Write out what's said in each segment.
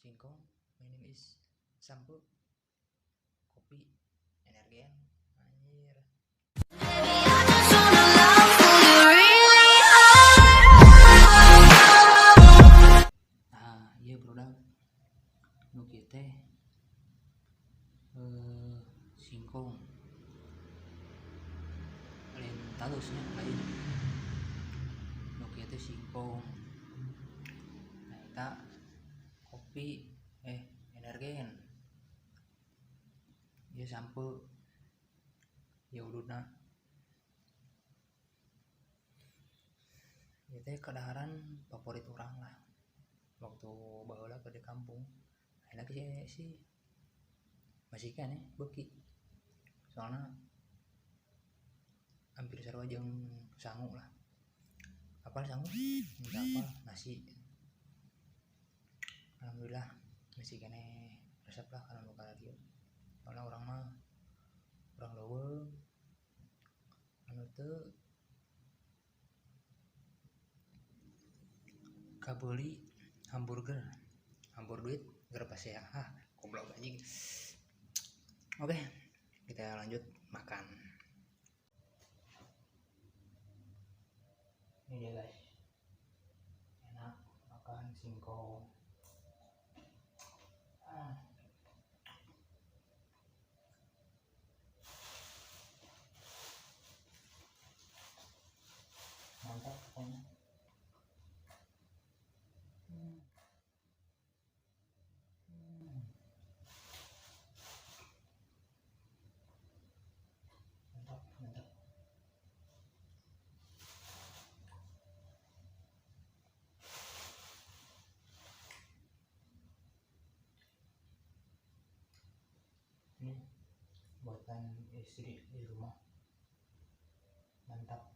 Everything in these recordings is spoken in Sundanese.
Singkong, my name is Sampo, kopi, energen, anjir. Nah, iya produk nu kieu teh singkong lain talusnya lain nu kieu teh singkong. Nah, eta kopi energen ieu sampo ieu ududna. Ieu teh kadaharan favorit urang lah waktu baheula keur di kampung. Ayeuna ge sih masih keneh beuki, soalna hampir sarua jeung sangu lah. Apal sangu? Enggak apal nasi. Alhamdulillah masih keneh resep lah kana nu kararieu. Soalna urang mah urang leuweung anu teu kabeuli hamburger, hambur duit geura pasea. Ah, goblok anjing. Oke, kita lanjut makan. Ini dia guys, enak makan singkong. Mantap pokoknya. Mantap, mantap. Ini buatan istri di rumah, mantap.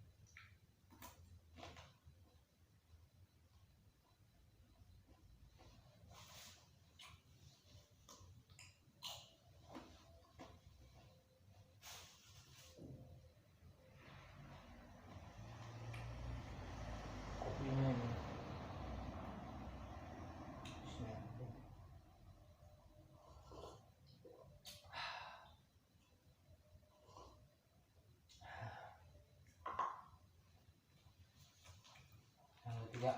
Kopinya ini Bismillahirrahmanirrahim. Yang ketiga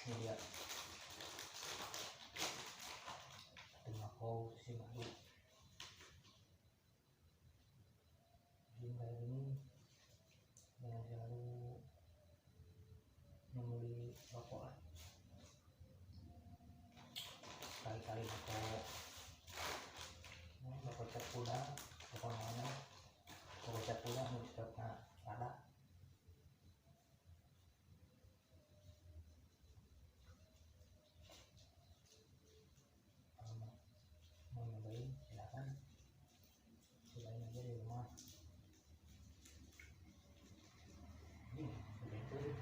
ini dia tembakau Cimahi. Jadi kayak gini jangan selalu membeli rokok lah, sekali-kali rokok, rokok cap kuda, rokok mana, rokok cap kuda nu stokna lada. Kalau mau nyobain silakan, cobain aja di rumah. Ini udah tuh.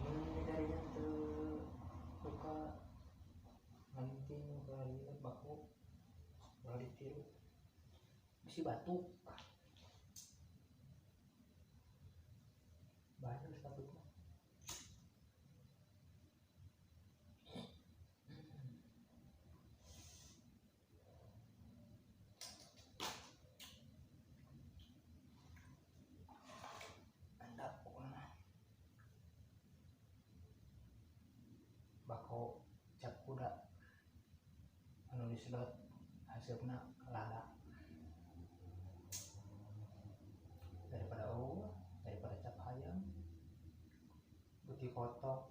Ini darinya tuh buka nanti kali baku ulah ditiru bisi batuk banyak batuk mah. Mantap pokoknya. Bako cap kuda anu disedot hasilna lada. Daripada daripada cap hayam putih kotok.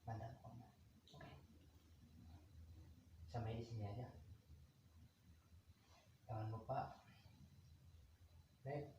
Mantap pokoknya. Oke, sampai di sini aja. Jangan lupa like,